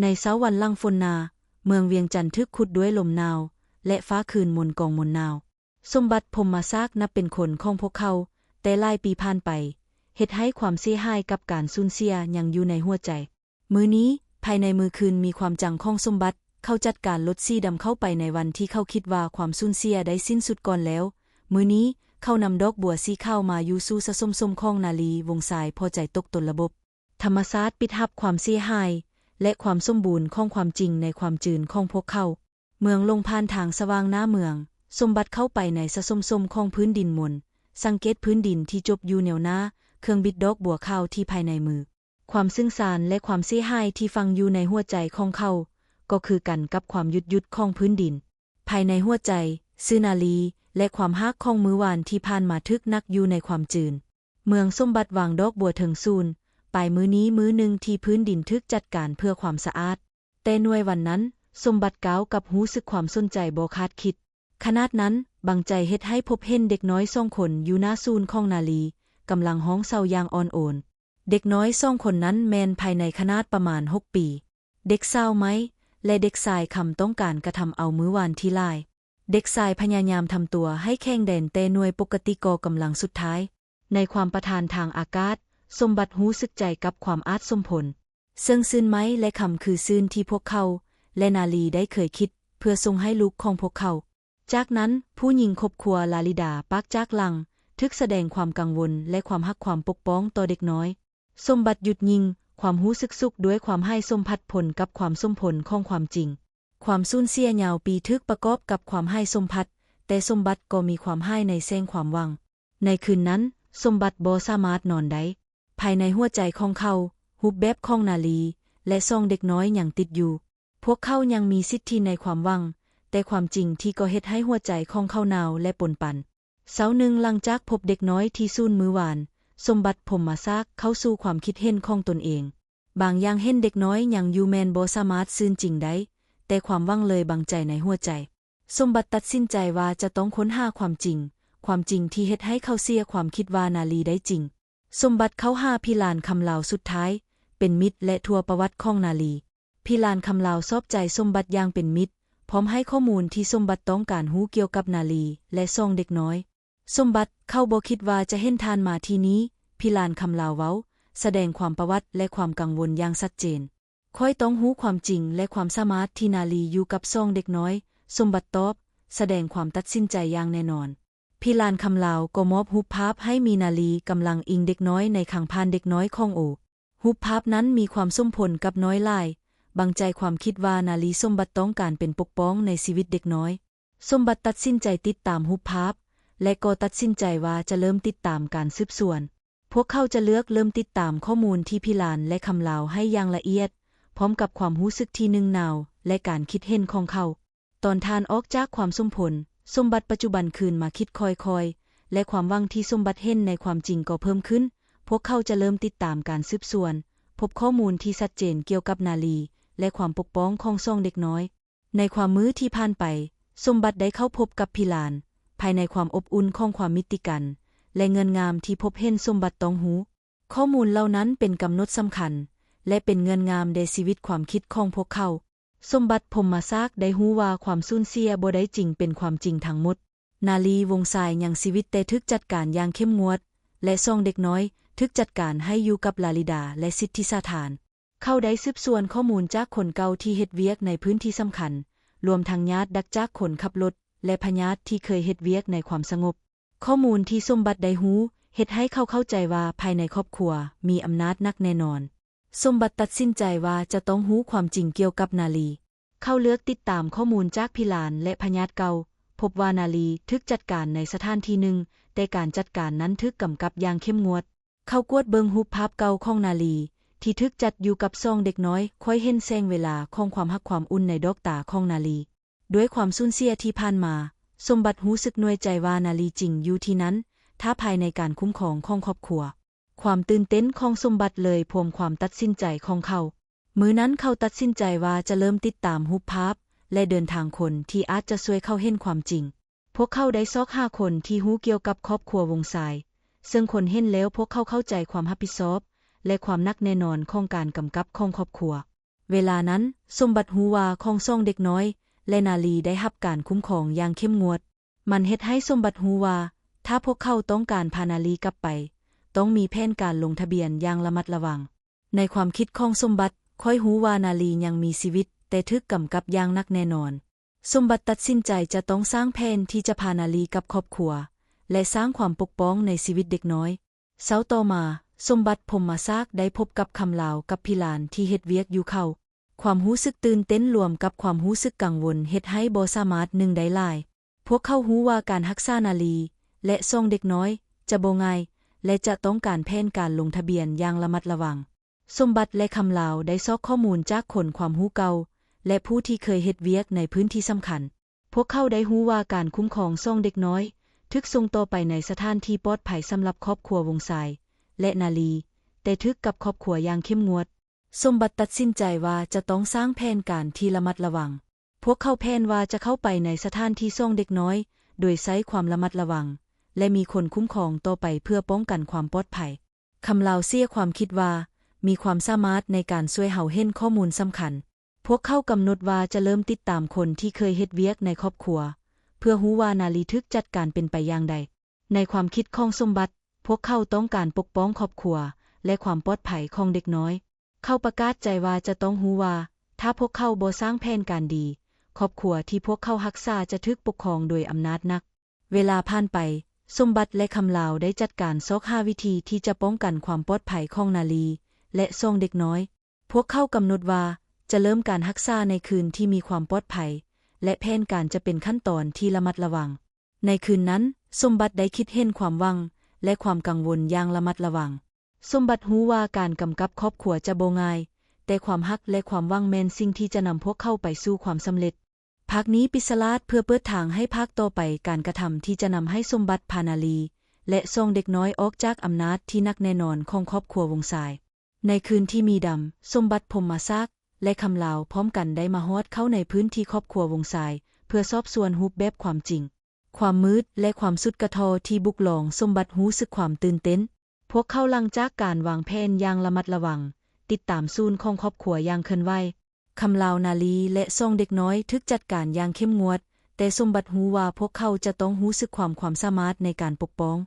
ໃນເຊົ້າວັນຫຼັງຝົນໜ້າ, ເມືອງວຽງຈັນຖືກຂຸດດ້ວຍລົມໜາວ ແລະ ຟ້າຄືນມົນກອງມົນໜາວ. ສົມບັດ ພົມມະຊາກ ນັບເປັນຄົນຂອງພວກເຂົາ, ແຕ່ຫຼາຍປີຜ່ານໄປ, ເຮັດໃຫ້ຄວາມເສຍຫາຍກັບການສູນເສຍຍັງຢູ່ໃນຫົວໃຈ. ມື້ນີ້, ພາຍໃນມື້ຄືນມີຄວາມຈັງຂອງສົມບັດ, ເຂົາຈັດການລົດສີດຳເຂົ້າໄປໃນວັນທີ່ເຂົາຄິດວ່າຄວາມສູນເສຍໄດ້ສິ້ນສຸດກ່ອນແລ້ວ. ມື້ນີ້, ເຂົານຳດອກບົວສີຂາວມາຢູ່ສູ່ສະສົມສົມຂອງນາລີວົງຊາຍພໍໃຈຕົກຕົນລະບົບ. ທຳມະຊາດປິດຮັບຄວາມເສຍຫາຍ ແລະ ຄວາມສົມບູນຂອງຄວາມຈິງໃນຄວາມຈືນຂອງພວກເຂົາ. ເມືອງຫຼົງຜ່ານທາງສະຫວ່າງໜ້າເມືອງ, ສົມບັດເຂົ້າໄປໃນສະສົມສົມຂອງພື້ນດິນມົນ, ສັງເກດພື້ນດິນທີ່ຈົບຢູ່ແນວໜ້າ, ເຄື່ອງບິດດອກບົວຂາວທີ່ພາຍໃນມື. ຄວາມຊຶ້ງຊານ ແລະ ຄວາມເສຍຫາຍທີ່ຝັງຢູ່ໃນຫົວໃຈຂອງເຂົາ ກໍຄືກັນກັບຄວາມຢຸດຢຸດຂອງພື້ນດິນ. ພາຍໃນຫົວໃຈ, ຊື່ນາລີ ແລະ ຄວາມຮາກຂອງມື້ວານທີ່ຜ່ານມາຖືກໜັກຢູ່ໃນຄວາມຈືນ. ເມືອງສົມບັດວາງດອກບົວເທິງສູນ, ປາຍມື້ນີ້ມື້ໜຶ່ງທີ່ພື້ນດິນຖືກຈັດການເພື່ອຄວາມສະອາດ. ແຕ່ໜ່ວຍວັນນັ້ນ, ສົມບັດກ້າວກັບຮູ້ສຶກຄວາມສົນໃຈບໍ່ຄາດຄິດ. ຂະນາດນັ້ນ, ບັງໃຈເຮັດໃຫ້ພົບເຫັນເດັກນ້ອຍສອງຄົນຢູ່ໜ້າສູນຂອງນາລີ, ກຳລັງຮ້ອງເສົ້າຢ່າງອ່ອນໂອນ. ເດັກນ້ອຍສອງຄົນນັ້ນແມ່ນພາຍໃນຂະໜາດປະມານຫົກປີ. ເດັກສາວໄມ້ ແລະ ເດັກຊາຍຄຳຕ້ອງການກະທຳເອົາມື້ວານທີ່ຫຼາຍ. ເດັກຊາຍພະຍາຍາມທຳຕົວໃຫ້ແຂງແດນ, ແຕ່ໜ່ວຍປົກກະຕິກໍກຳລັງສຸດທ້າຍ. ໃນຄວາມປະທານທາງອາກາດ, ສົມບັດຮູ້ສຶກໃຈກັບຄວາມອາດສົມຜົນ. ເຊິ່ງຊື່ນໄມ້ ແລະ ຄຳຄືຊື່ນທີ່ພວກເຂົາ ແລະ ນາລີໄດ້ເຄີຍຄິດເພື່ອສົ່ງໃຫ້ລູກຂອງພວກເຂົາ. ຈາກນັ້ນ, ຜູ້ຍິງຄົບຄົວລາລິດາປາກຈາກຫຼັງ, ຖືກສະແດງຄວາມກັງວົນ ແລະ ຄວາມຮັກຄວາມປົກປ້ອງຕໍ່ເດັກນ້ອຍ. ສົມບັດຢຸດຍິງ, ຄວາມຮູ້ສຶກສຸກດ້ວຍຄວາມຫາຍສົມພັດພົນກັບຄວາມສົມຜົນຂອງຄວາມຈິງ. ຄວາມສູນເສຍຍາວປີຖືກປະກອບກັບຄວາມຫາຍສົມພັດ, ແຕ່ສົມບັດກໍມີຄວາມຫາຍໃນແສງຄວາມຫວັງ. ໃນຄືນນັ້ນ, ສົມບັດບໍ່ສາມາດນອນໄດ້. ພາຍໃນຫົວໃຈຂອງເຂົາ, ຮູບແບບຂອງນາລີ ແລະ ສອງເດັກນ້ອຍຍັງຕິດຢູ່. ພວກເຂົາຍັງມີສິດທິໃນຄວາມຫວັງ, ແຕ່ຄວາມຈິງທີ່ກໍເຮັດໃຫ້ຫົວໃຈຂອງເຂົາໜາວ ແລະ ປົນປັນ. ເຊົ້າໜຶ່ງຫຼັງຈາກພົບເດັກນ້ອຍທີ່ສູນມື້ວານ, ສົມບັດ ພົມມະຊາກ ເຂົ້າສູ່ຄວາມຄິດເຫັນຂອງຕົນເອງ. ບາງຢ່າງເຫັນເດັກນ້ອຍຍັງຢູ່ແມ່ນບໍ່ສາມາດຊື່ນຈິງໄດ້, ແຕ່ຄວາມຫວັງເລີຍບັງໃຈໃນຫົວໃຈ. ສົມບັດຕັດສິນໃຈວ່າຈະຕ້ອງຄົ້ນຫາຄວາມຈິງ, ຄວາມຈິງທີ່ເຮັດໃຫ້ເຂົາເສຍຄວາມຄິດວ່ານາລີໄດ້ຈິງ. ສົມບັດເຂົ້າຫາພີ່ຫຼານຄຳລາວສຸດທ້າຍ, ເປັນມິດ ແລະ ທົວປະຫວັດຂອງນາລີ. ພີ່ຫຼານຄຳລາວຊອບໃຈສົມບັດຢ່າງເປັນມິດ, ພ້ອມໃຫ້ຂໍ້ມູນທີ່ສົມບັດຕ້ອງການຮູ້ກ່ຽວກັບນາລີ ແລະ ສອງເດັກນ້ອຍ. ສົມບັດ, ເຂົາບໍ່ຄິດວ່າຈະເຫັນທ່ານມາທີ່ນີ້, ພີ່ຫຼານຄຳລາວເວົ້າ, ສະແດງຄວາມປະຫວັດ ແລະ ຄວາມກັງວົນຢ່າງຊັດເຈນ. ຂ້ອຍຕ້ອງຮູ້ຄວາມຈິງ ແລະ ຄວາມສາມາດທີ່ນາລີຢູ່ກັບສອງເດັກນ້ອຍ, ສົມບັດຕອບ, ສະແດງຄວາມຕັດສິນໃຈຢ່າງແນ່ນອນ. ພີ່ຫຼານຄຳລາວກໍມອບຮູບພາບໃຫ້ມີນາລີກຳລັງອີງເດັກນ້ອຍໃນຄັງຜ່ານເດັກນ້ອຍຂອງໂອ. ຮູບພາບນັ້ນມີຄວາມສົມຜົນກັບນ້ອຍຫຼາຍ, ບັງໃຈຄວາມຄິດວ່ານາລີສົມບັດຕ້ອງການເປັນປົກປ້ອງໃນຊີວິດເດັກນ້ອຍ. ສົມບັດຕັດສິນໃຈຕິດຕາມຮູບພາບ ແລະ ກໍຕັດສິນໃຈວ່າຈະເລີ່ມຕິດຕາມການສືບສວນ. ພວກເຂົາຈະເລືອກເລີ່ມຕິດຕາມຂໍ້ມູນທີ່ພີ່ຫຼານ ແລະ ຄຳລາວໃຫ້ຢ່າງລະອຽດ, ພ້ອມກັບຄວາມຮູ້ສຶກທີ່ໜຶ່ງໜາວ ແລະ ການຄິດເຫັນຂອງເຂົາ. ຕອນທ່ານອອກຈາກຄວາມສົມຜົນ, ສົມບັດປັດຈຸບັນຄືນມາຄິດຄ່ອຍໆ, ແລະ ຄວາມຫວັງທີ່ສົມບັດເຫັນໃນຄວາມຈິງກໍເພີ່ມຂຶ້ນ. ພວກເຂົາຈະເລີ່ມຕິດຕາມການສືບສວນ, ພົບຂໍ້ມູນທີ່ຊັດເຈນກ່ຽວກັບນາລີ ແລະ ຄວາມປົກປ້ອງຂອງສອງເດັກນ້ອຍ. ໃນຄວາມມືທີ່ຜ່ານໄປ, ສົມບັດໄດ້ເຂົ້າພົບກັບພີ່ຫຼານ, ພາຍໃນຄວາມອົບອຸ່ນຂອງຄວາມມິດຕິກັນ ແລະ ເງືອນງາມທີ່ພົບເຫັນ, ສົມບັດຕ້ອງຮູ້. ຂໍ້ມູນເຫຼົ່ານັ້ນເປັນກຳນົດສຳຄັນ ແລະ ເປັນເງືອນງາມແດ່ຊີວິດຄວາມຄິດຂອງພວກເຂົາ. ສົມບັດ ພົມມະຊາກ ໄດ້ຮູ້ວ່າຄວາມສູນເສຍບໍ່ໄດ້ຈິງເປັນຄວາມຈິງທັງໝົດ. ນາລີ ວົງຊາຍ ຍັງຊີວິດແຕ່ຖືກຈັດການຢ່າງເຂັ້ມງວດ ແລະ ສອງເດັກນ້ອຍຖືກຈັດການໃຫ້ຢູ່ກັບລາລິດາ ແລະ ສິດທິສາທານ. ເຂົາໄດ້ສືບສວນຂໍ້ມູນຈາກຄົນເກົ່າທີ່ເຮັດວຽກໃນພື້ນທີ່ສຳຄັນ, ລວມທັງຍາດດັກຈາກຄົນຂັບລົດ ແລະ ພະຍາດທີ່ເຄີຍເຮັດວຽກໃນຄວາມສະຫງົບ. ຂໍ້ມູນທີ່ສົມບັດໄດ້ຮູ້ ເຮັດໃຫ້ເຂົາເຂົ້າໃຈວ່າພາຍໃນຄອບຄົວມີອຳນາດໜັກແນ່ນອນ. ສົມບັດຕັດສິນໃຈວ່າຈະຕ້ອງຮູ້ຄວາມຈິງກ່ຽວກັບນາລີ. ເຂົາເລືອກຕິດຕາມຂໍ້ມູນຈາກພີ່ຫຼານ ແລະ ພະຍາດເກົ່າ, ພົບວ່ານາລີຖືກຈັດການໃນສະຖານທີ່ໜຶ່ງ, ແຕ່ການຈັດການນັ້ນຖືກກຳກັບຢ່າງເຂັ້ມງວດ. ເຂົາກວດເບິ່ງຮູບພາບເກົ່າຂອງນາລີ ທີ່ຖືກຈັດຢູ່ກັບສອງເດັກນ້ອຍ, ຂ້ອຍເຫັນແສງເວລາຂອງຄວາມຮັກຄວາມອຸ່ນໃນດອກຕາຂອງນາລີ. ດ້ວຍຄວາມສູນເສຍທີ່ຜ່ານມາ, ສົມບັດຮູ້ສຶກໜ່ວຍໃຈວ່ານາລີຈິງຢູ່ທີ່ນັ້ນ, ຖ້າພາຍໃນການຄຸ້ມຄອງຂອງຄອບຄົວ. ຄວາມຕື່ນເຕັ້ນຂອງສົມບັດເລີຍພວມຄວາມຕັດສິນໃຈຂອງເຂົາ. ມື້ນັ້ນເຂົາຕັດສິນໃຈວ່າຈະເລີ່ມຕິດຕາມຮູບພາບ ແລະ ເດີນທາງຄົນທີ່ອາດຈະຊ່ວຍເຂົາເຫັນຄວາມຈິງ. ພວກເຂົາໄດ້ຊອກຫາຄົນທີ່ຮູ້ກ່ຽວກັບຄອບຄົວວົງຊາຍ, ເຊິ່ງຄົນເຫັນແລ້ວພວກເຂົາເຂົ້າໃຈຄວາມຮັບຜິດຊອບ ແລະ ຄວາມໜັກແນ່ນອນຂອງການກຳກັບຂອງຄອບຄົວ. ເວລານັ້ນ, ສົມບັດຮູ້ວ່າຂອງສອງເດັກນ້ອຍ ແລະ ນາລີໄດ້ຮັບການຄຸ້ມຄອງຢ່າງເຂັ້ມງວດ. ມັນເຮັດໃຫ້ສົມບັດຮູ້ວ່າ ຖ້າພວກເຂົາຕ້ອງການພານາລີກັບໄປ, ຕ້ອງມີແຜນການລົງທະບຽນຢ່າງລະມັດລະວັງ. ໃນຄວາມຄິດຂອງສົມບັດ, ຂ້ອຍຮູ້ວ່ານາລີຍັງມີຊີວິດ, ແຕ່ຖືກກຳກັບຢ່າງໜັກແນ່ນອນ. ສົມບັດຕັດສິນໃຈຈະຕ້ອງສ້າງແຜນທີ່ຈະພານາລີກັບຄອບຄົວ ແລະ ສ້າງຄວາມປົກປ້ອງໃນຊີວິດເດັກນ້ອຍ. ເຊົ້າຕໍ່ມາ, ສົມບັດ ພົມມະສາກ ໄດ້ພົບກັບຄຳລາວກັບພີ່ຫຼານທີ່ເຮັດວຽກຢູ່ເຂົາ. ຄວາມຮູ້ສຶກຕື່ນເຕັ້ນລວມກັບຄວາມຮູ້ສຶກກັງວົນເຮັດໃຫ້ບໍ່ສາມາດໜຶ່ງໄດ້ຫຼາຍ. ພວກເຂົາຮູ້ວ່າການຮັກສານາລີ ແລະ ສອງເດັກນ້ອຍຈະບໍ່ງ່າຍ ແລະ ຈະຕ້ອງການແຜນການລົງທະບຽນຢ່າງລະມັດລະວັງ. ສົມບັດ ແລະ ຄຳລາວໄດ້ຊອກຂໍ້ມູນຈາກຄົນຄວາມຮູ້ເກົ່າ ແລະ ຜູ້ທີ່ເຄີຍເຮັດວຽກໃນພື້ນທີ່ສຳຄັນ. ພວກເຂົາໄດ້ຮູ້ວ່າການຄຸ້ມຄອງສອງເດັກນ້ອຍຖືກສົ່ງຕໍ່ໄປໃນສະຖານທີ່ປອດໄພສຳລັບຄອບຄົວວົງຊາຍ ແລະ ນາລີ, ແຕ່ຖືກກັບຄອບຄົວຢ່າງເຂັ້ມງວດ. ສົມບັດຕັດສິນໃຈວ່າຈະຕ້ອງສ້າງແຜນການທີ່ລະມັດລະວັງ. ພວກເຂົາແຜນວ່າຈະເຂົ້າໄປໃນສະຖານທີ່ສອງເດັກນ້ອຍໂດຍໃຊ້ຄວາມລະມັດລະວັງ ແລະ ມີຄົນຄຸ້ມຄອງຕໍ່ໄປເພື່ອປ້ອງກັນຄວາມປອດໄພ. ຄຳລາວເສຍຄວາມຄິດວ່າມີຄວາມສາມາດໃນການຊ່ວຍເຮົາເຫັນຂໍ້ມູນສຳຄັນ. ພວກເຂົາກຳນົດວ່າຈະເລີ່ມຕິດຕາມຄົນທີ່ເຄີຍເຮັດວຽກໃນຄອບຄົວ ເພື່ອຮູ້ວ່ານາລີຖືກຈັດການເປັນໄປຢ່າງໃດ. ໃນຄວາມຄິດຂອງສົມບັດ, ພວກເຂົາຕ້ອງການປົກປ້ອງຄອບຄົວ ແລະ ຄວາມປອດໄພຂອງເດັກນ້ອຍ. ເຂົາປະກາດໃຈວ່າຈະຕ້ອງຮູ້ວ່າ ຖ້າພວກເຂົາບໍ່ສ້າງແຜນການດີ, ຄອບຄົວທີ່ພວກເຂົາຮັກສາຈະຖືກປົກຄອງໂດຍອຳນາດໜັກ. ເວລາຜ່ານໄປ, ສົມບັດ ແລະ ຄຳລາວໄດ້ຈັດການຊອກຫາວິທີທີ່ຈະປ້ອງກັນຄວາມປອດໄພຂອງນາລີ ແລະ ສອງເດັກນ້ອຍ. ພວກເຂົາກຳນົດວ່າຈະເລີ່ມການຮັກສາໃນຄືນທີ່ມີຄວາມປອດໄພ ແລະ ແຜນການຈະເປັນຂັ້ນຕອນທີ່ລະມັດລະວັງ. ໃນຄືນນັ້ນ, ສົມບັດໄດ້ຄິດເຫັນຄວາມຫວັງ ແລະ ຄວາມກັງວົນຢ່າງລະມັດລະວັງ. ສົມບັດຮູ້ວ່າການກຳກັບຄອບຄົວຈະບໍ່ງ່າຍ, ແຕ່ຄວາມຮັກ ແລະ ຄວາມຫວັງແມ່ນສິ່ງທີ່ຈະນຳພວກເຂົາໄປສູ່ຄວາມສຳເລັດ. ພາກນີ້ປິດສະຫຼາດເພື່ອເປີດທາງໃຫ້ພາກຕໍ່ໄປ, ການກະທຳທີ່ຈະນຳໃຫ້ສົມບັດພານາລີ ແລະ ສອງເດັກນ້ອຍອອກຈາກອຳນາດທີ່ໜັກແນ່ນອນຂອງຄອບຄົວວົງຊາຍ. ໃນຄືນທີ່ມີດຳ, ສົມບັດ ພົມມະສາກ ແລະ ຄຳລາວພ້ອມກັນໄດ້ມາຮອດເຂົ້າໃນພື້ນທີ່ຄອບຄົວວົງຊາຍ ເພື່ອສອບສວນຮູບແບບຄວາມຈິງ. ຄວາມມືດ ແລະ ຄວາມສຸດກະທໍທີ່ບຸກລອງ, ສົມບັດຮູ້ສຶກຄວາມຕື່ນເຕັ້ນ. ພວກເຂົາ ຫຼັງຈາກການວາງແຜນຢ່າງລະມັດລະວັງ, ຕິດຕາມສູນຂອງຄອບຄົວຢ່າງເຄື່ອນໄຫວ. ຄຳລາວ, ນາລີ ແລະ ສອງເດັກນ້ອຍຖືກຈັດການຢ່າງເຂັ້ມງວດ, ແຕ່ສົມບັດຮູ້ວ່າພວກເຂົາຈະຕ້ອງຮູ້ສຶກຄວາມ, ຄວາມສາມາດໃນການປົກປ້ອງ.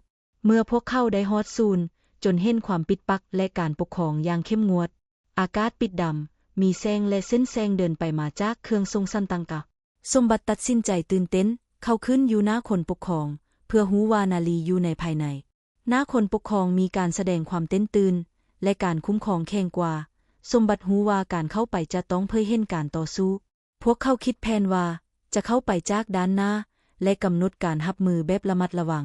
ເມື່ອພວກເຂົາໄດ້ຮອດສູນ, ຈົນເຫັນຄວາມປິດປັກ ແລະ ການປົກຄອງຢ່າງເຂັ້ມງວດ. ອາກາດປິດດຳ, ມີແສງ ແລະ ເສັ້ນແສງເດີນໄປມາຈາກເຄື່ອງສົ່ງສັນຕ່າງໆ. ສົມບັດຕັດສິນໃຈຕື່ນເຕັ້ນ, ເຂົ້າຂຶ້ນຢູ່ໜ້າຄົນປົກຄອງ ເພື່ອຮູ້ວ່ານາລີຢູ່ໃນພາຍໃນ. ໜ້າຄົນປົກຄອງມີການສະແດງຄວາມເຕັ້ນຕື່ນ ແລະ ການຄຸ້ມຄອງແຂງກວ່າ. ສົມບັດຮູ້ວ່າການເຂົ້າໄປຈະຕ້ອງເຜີຍເຫັນການຕໍ່ສູ້. ພວກເຂົາຄິດແຜນວ່າຈະເຂົ້າໄປຈາກດ້ານໜ້າ ແລະ ກຳນົດການຮັບມືແບບລະມັດລະວັງ.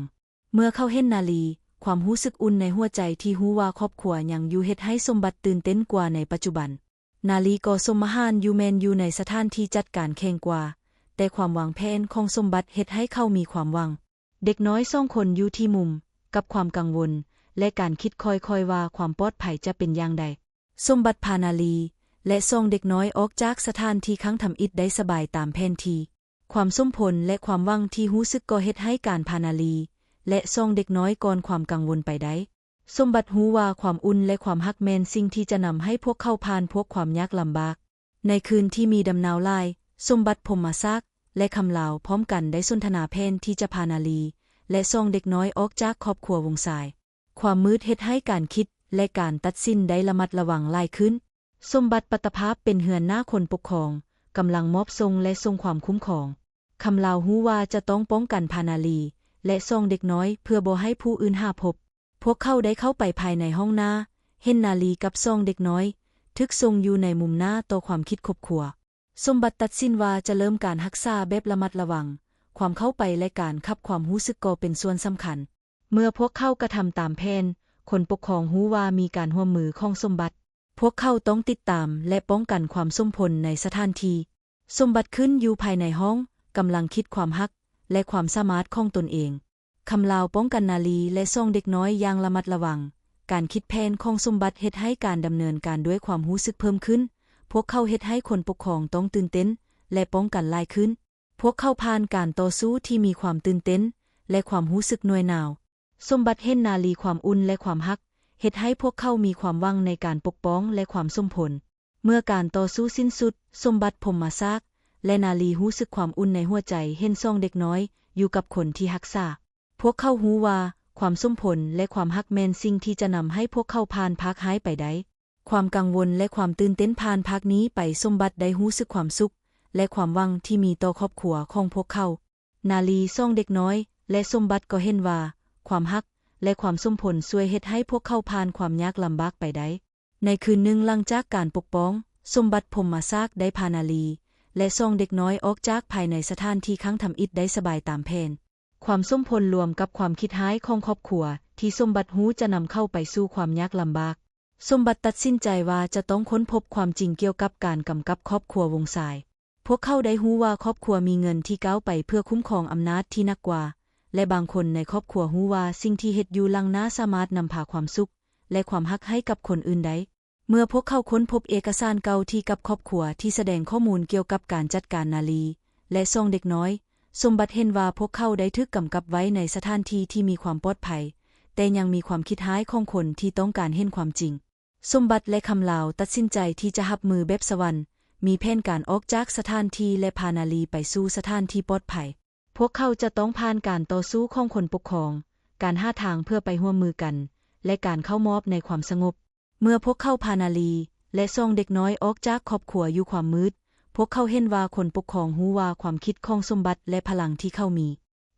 ເມື່ອເຂົາເຫັນນາລີ, ຄວາມຮູ້ສຶກອຸ່ນໃນຫົວໃຈທີ່ຮູ້ວ່າຄອບຄົວຍັງຢູ່ເຮັດໃຫ້ສົມບັດຕື່ນເຕັ້ນກວ່າໃນປັດຈຸບັນ. ນາລີກໍສົມມາຫານຢູ່ແມ່ນຢູ່ໃນສະຖານທີ່ຈັດການແຂງກວ່າ, ແຕ່ຄວາມວາງແຜນຂອງສົມບັດເຮັດໃຫ້ເຂົາມີຄວາມຫວັງ. ເດັກນ້ອຍສອງຄົນຢູ່ທີ່ມຸມ, ກັບຄວາມກັງວົນ ແລະ ການຄິດຄ່ອຍໆວ່າຄວາມປອດໄພຈະເປັນຢ່າງໃດ. ສົມບັດພານາລີ ແລະ ສອງເດັກນ້ອຍອອກຈາກສະຖານທີ່ຄັ້ງທຳອິດໄດ້ສະບາຍຕາມແຜນທີ່. ຄວາມສົມຜົນ ແລະ ຄວາມຫວັງທີ່ຮູ້ສຶກກໍເຮັດໃຫ້ການພານາລີ ແລະ ສອງເດັກນ້ອຍກ່ອນຄວາມກັງວົນໄປໄດ້. ສົມບັດຮູ້ວ່າຄວາມອຸ່ນ ແລະ ຄວາມຮັກແມ່ນສິ່ງທີ່ຈະນຳໃຫ້ພວກເຂົາຜ່ານພວກຄວາມຍາກລຳບາກ. ໃນຄືນທີ່ມີດຳໜາວຫຼາຍ, ສົມບັດ ພົມມະສາກ ແລະ ຄຳລາວພ້ອມກັນໄດ້ສົນທະນາແຜນທີ່ຈະພານາລີ ແລະ ສອງເດັກນ້ອຍອອກຈາກຄອບຄົວວົງຊາຍ. ຄວາມມືດເຮັດໃຫ້ການຄິດ ແລະ ການຕັດສິນໄດ້ລະມັດລະວັງຫຼາຍຂຶ້ນ. ສົມບັດປັດຕະພາບເປັນເຮືອນໜ້າຄົນປົກຄອງ, ກຳລັງມອບສົ່ງ ແລະ ສົ່ງຄວາມຄຸ້ມຄອງ. ຄຳລາວຮູ້ວ່າຈະຕ້ອງປ້ອງກັນພານາລີ ແລະ ສອງເດັກນ້ອຍເພື່ອບໍ່ໃຫ້ຜູ້ອື່ນຫາພົບ. ພວກເຂົາໄດ້ເຂົ້າໄປພາຍໃນຫ້ອງໜ້າ, ເຫັນນາລີກັບສອງເດັກນ້ອຍຖືກສົ່ງຢູ່ໃນມຸມໜ້າຕໍ່ຄວາມຄິດຄົບຄົວ. ສົມບັດຕັດສິນວ່າຈະເລີ່ມການຮັກສາແບບລະມັດລະວັງ, ຄວາມເຂົ້າໄປ ແລະ ການຂັບຄວາມຮູ້ສຶກກໍເປັນສ່ວນສຳຄັນ. ເມື່ອພວກເຂົາກະທຳຕາມແຜນ, ຄົນປົກຄອງຮູ້ວ່າມີການຮ່ວມມືຂອງສົມບັດ. ພວກເຂົາຕ້ອງຕິດຕາມ ແລະ ປ້ອງກັນຄວາມສົມຜົນໃນສະຖານທີ່. ສົມບັດຂຶ້ນຢູ່ພາຍໃນຫ້ອງ, ກຳລັງຄິດຄວາມຮັກ ແລະ ຄວາມສາມາດຂອງຕົນເອງ. ຄຳລາວປ້ອງກັນນາລີ ແລະ ສອງເດັກນ້ອຍຢ່າງລະມັດລະວັງ. ການຄິດແຜນຂອງສົມບັດເຮັດໃຫ້ການດຳເນີນການດ້ວຍຄວາມຮູ້ສຶກເພີ່ມຂຶ້ນ. ພວກເຂົາເຮັດໃຫ້ຄົນປົກຄອງຕ້ອງຕື່ນເຕັ້ນ ແລະ ປ້ອງກັນຫຼາຍຂຶ້ນ. ພວກເຂົາຜ່ານການຕໍ່ສູ້ທີ່ມີຄວາມຕື່ນເຕັ້ນ ແລະ ຄວາມຮູ້ສຶກໜ່ວຍໜາວ. ສົມບັດເຫັນນາລີຄວາມອຸ່ນ ແລະ ຄວາມຮັກ, ເຮັດໃຫ້ພວກເຂົາມີຄວາມຫວັງໃນການປົກປ້ອງ ແລະ ຄວາມສົມຜົນ. ເມື່ອການຕໍ່ສູ້ສິ້ນສຸດ, ສົມບັດ ພົມມະຊາກ ແລະ ນາລີຮູ້ສຶກຄວາມອຸ່ນໃນຫົວໃຈ ເຫັນສອງເດັກນ້ອຍຢູ່ກັບຄົນທີ່ຮັກສາ. ພວກເຂົາຮູ້ວ່າຄວາມສົມຜົນ ແລະ ຄວາມຮັກແມ່ນສິ່ງທີ່ຈະນຳໃຫ້ພວກເຂົາຜ່ານພາກຮ້າຍໄປໄດ້. ຄວາມກັງວົນ ແລະ ຄວາມຕື່ນເຕັ້ນຜ່ານພາກນີ້ໄປ, ສົມບັດໄດ້ຮູ້ສຶກຄວາມສຸກ ແລະ ຄວາມຫວັງທີ່ມີຕໍ່ຄອບຄົວຂອງພວກເຂົາ. ນາລີ, ສອງເດັກນ້ອຍ ແລະ ສົມບັດກໍເຫັນວ່າ ຄວາມຮັກ ແລະ ຄວາມສົມຜົນຊ່ວຍເຮັດໃຫ້ພວກເຂົາຜ່ານຄວາມຍາກລຳບາກໄປໄດ້. ໃນຄືນໜຶ່ງຫຼັງຈາກການປົກປ້ອງ, ສົມບັດ ພົມມະຊາກ ໄດ້ພານາລີ ແລະ ສອງເດັກນ້ອຍອອກຈາກພາຍໃນສະຖານທີ່ຄັ້ງທຳອິດໄດ້ສະບາຍຕາມແຜນ. ຄວາມສົມຜົນລວມກັບຄວາມຄິດຮ້າຍຂອງຄອບຄົວທີ່ສົມບັດຮູ້ຈະນຳເຂົາໄປສູ່ຄວາມຍາກລຳບາກ. ສົມບັດຕັດສິນໃຈວ່າຈະຕ້ອງຄົ້ນພົບຄວາມຈິງກ່ຽວກັບການກຳກັບຄອບຄົວວົງຊາຍ. ພວກເຂົາໄດ້ຮູ້ວ່າຄອບຄົວມີເງື່ອນທີ່ກ້າວໄປເພື່ອຄຸ້ມຄອງອຳນາດທີ່ໜັກກວ່າ ແລະ ບາງຄົນໃນຄອບຄົວຮູ້ວ່າສິ່ງທີ່ເຮັດຢູ່ຫຼັງໜ້າສາມາດນຳພາຄວາມສຸກ ແລະ ຄວາມຮັກໃຫ້ກັບຄົນອື່ນໄດ້. ເມື່ອພວກເຂົາຄົ້ນພົບເອກະສານເກົ່າທີ່ກັບຄອບຄົວທີ່ສະແດງຂໍ້ມູນກ່ຽວກັບການຈັດການນາລີ ແລະ ສອງເດັກນ້ອຍ, ສົມບັດເຫັນວ່າພວກເຂົາໄດ້ຖືກກຳກັບໄວ້ໃນສະຖານທີ່ທີ່ມີຄວາມປອດໄພ, ແຕ່ຍັງມີຄວາມຄິດຮ້າຍຂອງຄົນທີ່ຕ້ອງການເຫັນຄວາມຈິງ. ສົມບັດ ແລະ ຄຳລາວ ຕັດສິນໃຈທີ່ຈະຮັບມືແບບສະຫວັນ, ມີແຜນການອອກຈາກສະຖານທີ່ ແລະ ພານາລີໄປສູ່ສະຖານທີ່ປອດໄພ. ພວກເຂົາຈະຕ້ອງຜ່ານການຕໍ່ສູ້ຂອງຄົນປົກຄອງ, ການຫາທາງເພື່ອໄປຮ່ວມມືກັນ ແລະ ການເຂົ້າມອບໃນຄວາມສະຫງົບ. ເມື່ອພວກເຂົາພານາລີ ແລະ ສອງເດັກນ້ອຍອອກຈາກຄອບຄົວຢູ່ຄວາມມືດ, ພວກເຂົາເຫັນວ່າຄົນປົກຄອງຮູ້ວ່າຄວາມຄິດຂອງສົມບັດ ແລະ ພະລັງທີ່ເຂົາມີ.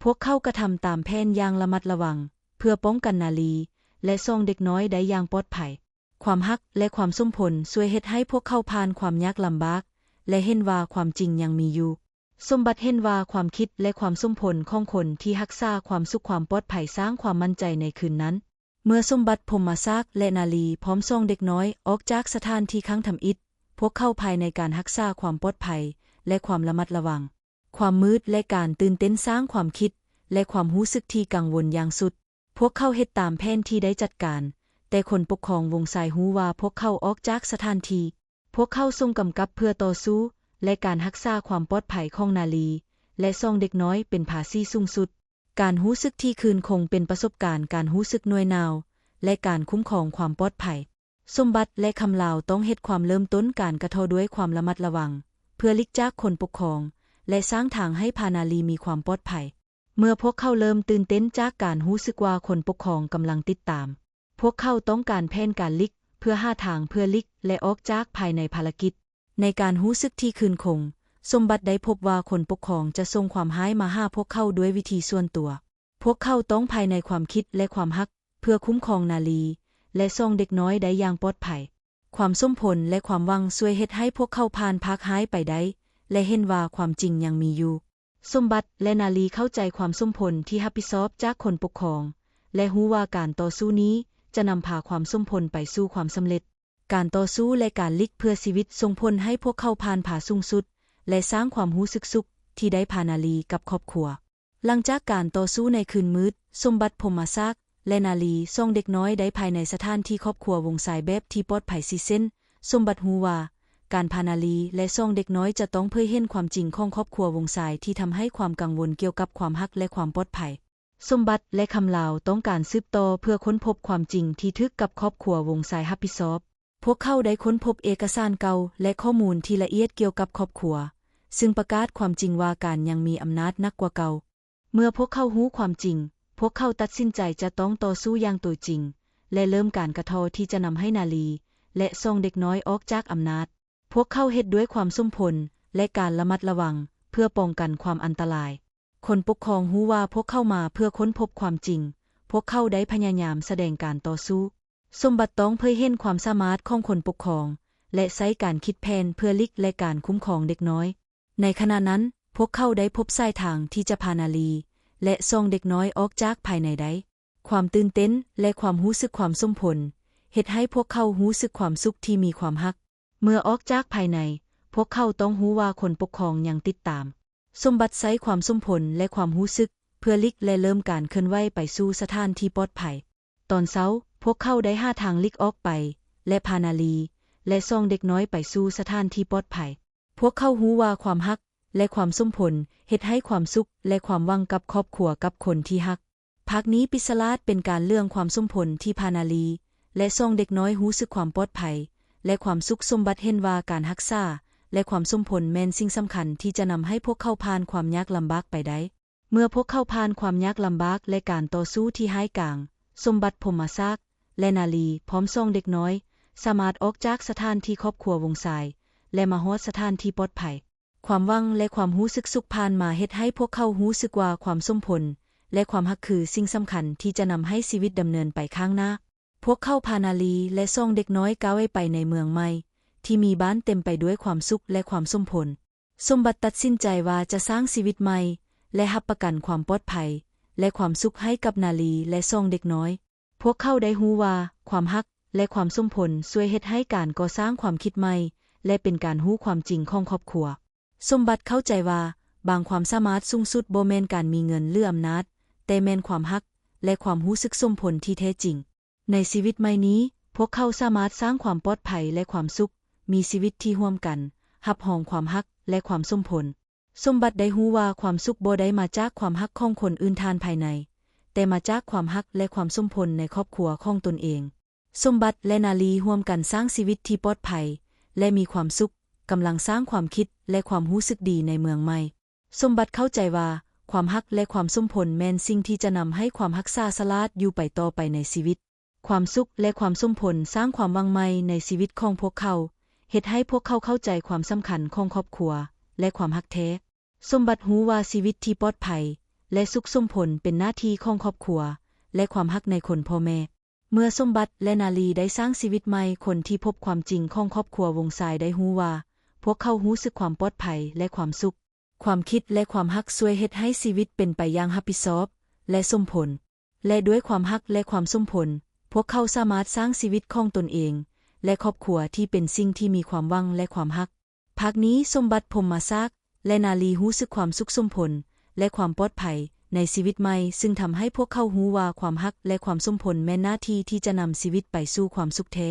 ພວກເຂົາກະທຳຕາມແຜນຢ່າງລະມັດລະວັງ ເພື່ອປ້ອງກັນນາລີ ແລະ ສອງເດັກນ້ອຍໄດ້ຢ່າງປອດໄພ. ຄວາມຮັກ ແລະ ຄວາມສົມຜົນຊ່ວຍເຮັດໃຫ້ພວກເຂົາຜ່ານຄວາມຍາກລຳບາກ ແລະ ເຫັນວ່າຄວາມຈິງຍັງມີຢູ່. ສົມບັດເຫັນວ່າຄວາມຄິດ ແລະ ຄວາມສົມຜົນຂອງຄົນທີ່ຮັກສາຄວາມສຸກຄວາມປອດໄພສ້າງຄວາມໝັ້ນໃຈໃນຄືນນັ້ນ. ເມື່ອສົມບັດ ພົມມະຊາກ ແລະ ນາລີ ພ້ອມສອງເດັກນ້ອຍອອກຈາກສະຖານທີ່ຄັ້ງທຳອິດ, ພວກເຂົາພາຍໃນການຮັກສາຄວາມປອດໄພ ແລະ ຄວາມລະມັດລະວັງ. ຄວາມມືດ ແລະ ການຕື່ນເຕັ້ນສ້າງຄວາມຄິດ ແລະ ຄວາມຮູ້ສຶກທີ່ກັງວົນຢ່າງສຸດ. ພວກເຂົາເຮັດຕາມແຜນທີ່ໄດ້ຈັດການ, ແຕ່ຄົນປົກຄອງວົງຊາຍຮູ້ວ່າພວກເຂົາອອກຈາກສະຖານທີ່. ພວກເຂົາສົ່ງກຳກັບເພື່ອຕໍ່ສູ້ ແລະ ການຮັກສາຄວາມປອດໄພຂອງນາລີ ແລະ ສອງເດັກນ້ອຍເປັນພາສີສູງສຸດ. ການຮູ້ສຶກທີ່ຄືນຄົງເປັນປະສົບການການຮູ້ສຶກໜ່ວຍໜາວ ແລະ ການຄຸ້ມຄອງຄວາມປອດໄພ. ສົມບັດ ແລະ ຄຳລາວຕ້ອງເຮັດຄວາມເລີ່ມຕົ້ນການກະເທາະດ້ວຍຄວາມລະມັດລະວັງ ເພື່ອຫຼີກຈາກຄົນປົກຄອງ ແລະ ສ້າງທາງໃຫ້ພານາລີມີຄວາມປອດໄພ. ເມື່ອພວກເຂົາເລີ່ມຕື່ນເຕັ້ນຈາກການຮູ້ສຶກວ່າຄົນປົກຄອງກຳລັງຕິດຕາມ, ພວກເຂົາຕ້ອງການແຜນການຫຼີກ ເພື່ອຫາທາງເພື່ອຫຼີກ ແລະ ອອກຈາກພາຍໃນພາລະກິດ. ໃນການຮູ້ສຶກທີ່ຄືນຄົງ, ສົມບັດໄດ້ພົບວ່າຄົນປົກຄອງຈະສົ່ງຄວາມຮ້າຍມາຫາພວກເຂົາດ້ວຍວິທີສ່ວນຕົວ. ພວກເຂົາຕ້ອງພາຍໃນຄວາມຄິດ ແລະ ຄວາມຮັກ ເພື່ອຄຸ້ມຄອງນາລີ ແລະ ສອງເດັກນ້ອຍໄດ້ຢ່າງປອດໄພ. ຄວາມສົມຜົນ ແລະ ຄວາມຫວັງຊ່ວຍເຮັດໃຫ້ພວກເຂົາຜ່ານພາກຮ້າຍໄປໄດ້ ແລະ ເຫັນວ່າຄວາມຈິງຍັງມີຢູ່. ສົມບັດ ແລະ ນາລີເຂົ້າໃຈຄວາມສົມຜົນທີ່ຮັບຜິດຊອບຈາກຄົນປົກຄອງ ແລະ ຮູ້ວ່າການຕໍ່ສູ້ນີ້ຈະນຳພາຄວາມສົມຜົນໄປສູ່ຄວາມສຳເລັດ. ການຕໍ່ສູ້ ແລະ ການຫຼີກເພື່ອຊີວິດສົ່ງຜົນໃຫ້ພວກເຂົາຜ່ານພາສູງສຸດ ແລະ ສ້າງຄວາມຮູ້ສຶກສຸກທີ່ໄດ້ພານາລີກັບຄອບຄົວ. ຫຼັງຈາກການຕໍ່ສູ້ໃນຄືນມືດ, ສົມບັດ ພົມມະຊາກ ແລະ ນາລີ ສອງເດັກນ້ອຍໄດ້ພາຍໃນສະຖານທີ່ຄອບຄົວວົງຊາຍແບບທີ່ປອດໄພສີ່ເສັ້ນ. ສົມບັດຮູ້ວ່າ ການພານາລີ ແລະ ສອງເດັກນ້ອຍຈະຕ້ອງເຜີຍເຫັນຄວາມຈິງຂອງຄອບຄົວວົງຊາຍທີ່ທຳໃຫ້ຄວາມກັງວົນກ່ຽວກັບຄວາມຮັກ ແລະ ຄວາມປອດໄພ. ສົມບັດ ແລະ ຄຳລາວຕ້ອງການສືບຕໍ່ເພື່ອຄົ້ນພົບຄວາມຈິງທີ່ຖືກກັບຄອບຄົວວົງຊາຍຮັບຜິດຊອບ. ພວກເຂົາໄດ້ຄົ້ນພົບເອກະສານເກົ່າ ແລະ ຂໍ້ມູນທີ່ລະອຽດກ່ຽວກັບຄອບຄົວ, ຊຶ່ງປະກາດຄວາມຈິງວ່າການຍັງມີອຳນາດໜັກກວ່າເກົ່າ. ເມື່ອພວກເຂົາຮູ້ຄວາມຈິງ, ພວກເຂົາຕັດສິນໃຈຈະຕ້ອງຕໍ່ສູ້ຢ່າງຕົວຈິງ ແລະ ເລີ່ມການກະເທາະທີ່ຈະນຳໃຫ້ນາລີ ແລະ ສອງເດັກນ້ອຍອອກຈາກອຳນາດ. ພວກເຂົາເຮັດດ້ວຍຄວາມສົມຜົນ ແລະ ການລະມັດລະວັງ ເພື່ອປ້ອງກັນຄວາມອັນຕະລາຍ. ຄົນປົກຄອງຮູ້ວ່າພວກເຂົາມາເພື່ອຄົ້ນພົບຄວາມຈິງ, ພວກເຂົາໄດ້ພະຍາຍາມສະແດງການຕໍ່ສູ້. ສົມບັດຕ້ອງເຜີຍເຫັນຄວາມສາມາດຂອງຄົນປົກຄອງ ແລະ ໃຊ້ການຄິດແຜນເພື່ອຫຼີກ ແລະ ການຄຸ້ມຄອງເດັກນ້ອຍ. ໃນຂະນະນັ້ນ, ພວກເຂົາໄດ້ພົບສາຍທາງທີ່ຈະພານາລີ ແລະ ສອງເດັກນ້ອຍອອກຈາກພາຍໃນໄດ້. ຄວາມຕື່ນເຕັ້ນ ແລະ ຄວາມຮູ້ສຶກຄວາມສົມຜົນ ເຮັດໃຫ້ພວກເຂົາຮູ້ສຶກຄວາມສຸກທີ່ມີຄວາມຮັກ. ເມື່ອອອກຈາກພາຍໃນ, ພວກເຂົາຕ້ອງຮູ້ວ່າຄົນປົກຄອງຍັງຕິດຕາມ. ສົມບັດໃຊ້ຄວາມສົມຜົນ ແລະ ຄວາມຮູ້ສຶກ ເພື່ອຫຼີກ ແລະ ເລີ່ມການເຄື່ອນໄຫວໄປສູ່ສະຖານທີ່ປອດໄພ. ຕອນເຊົ້າ, ພວກເຂົາໄດ້ຫາທາງຫຼີກອອກໄປ ແລະ ພານາລີ ແລະ ສອງເດັກນ້ອຍໄປສູ່ສະຖານທີ່ປອດໄພ. ພວກເຂົາຮູ້ວ່າຄວາມຮັກ ແລະ ຄວາມສົມຜົນເຮັດໃຫ້ຄວາມສຸກ ແລະ ຄວາມຫວັງກັບຄອບຄົວກັບຄົນທີ່ຮັກ. ພາກນີ້ປິດສະຫຼາດເປັນການເລື່ອງຄວາມສົມຜົນທີ່ພານາລີ ແລະ ສອງເດັກນ້ອຍຮູ້ສຶກຄວາມປອດໄພ ແລະ ຄວາມສຸກ. ສົມບັດເຫັນວ່າການຮັກສາ ແລະ ຄວາມສົມຜົນແມ່ນສິ່ງສຳຄັນທີ່ຈະນຳໃຫ້ພວກເຂົາຜ່ານຄວາມຍາກລຳບາກໄປໄດ້. ເມື່ອພວກເຂົາຜ່ານຄວາມຍາກລຳບາກ ແລະ ການຕໍ່ສູ້ທີ່ຮ້າຍກາງ, ສົມບັດ ພົມມະຊາກ ແລະ ນາລີ ພ້ອມສອງເດັກນ້ອຍ ສາມາດອອກຈາກສະຖານທີ່ຄອບຄົວວົງຊາຍ ແລະ ມາຮອດສະຖານທີ່ປອດໄພ. ຄວາມຫວັງ ແລະ ຄວາມຮູ້ສຶກສຸກຜ່ານມາເຮັດໃຫ້ພວກເຂົາຮູ້ສຶກວ່າຄວາມສົມຜົນ ແລະ ຄວາມຮັກຄືສິ່ງສຳຄັນທີ່ຈະນຳໃຫ້ຊີວິດດຳເນີນໄປຂ້າງໜ້າ. ພວກເຂົາພານາລີ ແລະ ສອງເດັກນ້ອຍກ້າວໄປໃນເມືອງໃໝ່ ທີ່ມີບ້ານເຕັມໄປດ້ວຍຄວາມສຸກ ແລະ ຄວາມສົມຜົນ. ສົມບັດຕັດສິນໃຈວ່າຈະສ້າງຊີວິດໃໝ່ ແລະ ຮັບປະກັນຄວາມປອດໄພ ແລະ ຄວາມສຸກໃຫ້ກັບນາລີ ແລະ ສອງເດັກນ້ອຍ. ພວກເຂົາໄດ້ຮູ້ວ່າຄວາມຮັກ ແລະ ຄວາມສົມຜົນຊ່ວຍເຮັດໃຫ້ການກໍ່ສ້າງຄວາມຄິດໃໝ່ ແລະ ເປັນການຮູ້ຄວາມຈິງຂອງຄອບຄົວ. ສົມບັດເຂົ້າໃຈວ່າບາງຄວາມສາມາດສູງສຸດບໍ່ແມ່ນການມີເງິນ ຫຼື ອຳນາດ, ແຕ່ແມ່ນຄວາມຮັກ ແລະ ຄວາມຮູ້ສຶກສົມຜົນທີ່ແທ້ຈິງ. ໃນຊີວິດໃໝ່ນີ້, ພວກເຂົາສາມາດສ້າງຄວາມປອດໄພ ແລະ ຄວາມສຸກ, ມີຊີວິດທີ່ຮ່ວມກັນ, ຮັບຮອງຄວາມຮັກ ແລະ ຄວາມສົມຜົນ. ສົມບັດໄດ້ຮູ້ວ່າຄວາມສຸກບໍ່ໄດ້ມາຈາກຄວາມຮັກຂອງຄົນອື່ນທາງພາຍໃນ, ແຕ່ມາຈາກຄວາມຮັກ ແລະ ຄວາມສົມຜົນໃນຄອບຄົວຂອງຕົນເອງ. ສົມບັດ ແລະ ນາລີຮ່ວມກັນສ້າງຊີວິດທີ່ປອດໄພ ແລະ ມີຄວາມສຸກ, ກຳລັງສ້າງຄວາມຄິດ ແລະ ຄວາມຮູ້ສຶກດີໃນເມືອງໃໝ່. ສົມບັດເຂົ້າໃຈວ່າຄວາມຮັກ ແລະ ຄວາມສົມຜົນແມ່ນສິ່ງທີ່ຈະນຳໃຫ້ຄວາມຮັກສາສະຫຼາດຢູ່ໄປຕໍ່ໄປໃນຊີວິດ. ຄວາມສຸກ ແລະ ຄວາມສົມຜົນສ້າງຄວາມຫວັງໃໝ່ໃນຊີວິດຂອງພວກເຂົາ, ເຮັດໃຫ້ພວກເຂົາເຂົ້າໃຈຄວາມສຳຄັນຂອງຄອບຄົວ ແລະ ຄວາມຮັກແທ້. ສົມບັດຮູ້ວ່າຊີວິດທີ່ປອດໄພ ແລະ ສຸກສົມຜົນເປັນໜ້າທີ່ຂອງຄອບຄົວ ແລະ ຄວາມຮັກໃນຄົນພໍ່ແມ່. ເມື່ອສົມບັດ ແລະ ນາລີໄດ້ສ້າງຊີວິດໃໝ່, ຄົນທີ່ພົບຄວາມຈິງຂອງຄອບຄົວວົງຊາຍໄດ້ຮູ້ວ່າ ພວກເຂົາຮູ້ສຶກຄວາມປອດໄພ ແລະ ຄວາມສຸກ. ຄວາມຄິດ ແລະ ຄວາມຮັກຊ່ວຍເຮັດໃຫ້ຊີວິດເປັນໄປຢ່າງຮັບຜິດຊອບ ແລະ ສົມຜົນ. ແລະ ດ້ວຍຄວາມຮັກ ແລະ ຄວາມສົມຜົນ, ພວກເຂົາສາມາດສ້າງຊີວິດຂອງຕົນເອງ ແລະ ຄອບຄົວທີ່ເປັນສິ່ງທີ່ມີຄວາມຫວັງ ແລະ ຄວາມຮັກ. ພາກນີ້, ສົມບັດ ພົມມະຊາກ ແລະ ນາລີຮູ້ສຶກຄວາມສຸກສົມຜົນ ແລະ ຄວາມປອດໄພໃນຊີວິດໃໝ່, ຊຶ່ງທຳໃຫ້ພວກເຂົາຮູ້ວ່າຄວາມຮັກ ແລະ ຄວາມສົມຜົນແມ່ນໜ້າທີ່ທີ່ຈະນຳຊີວິດໄປສູ່ຄວາມສຸກແທ້.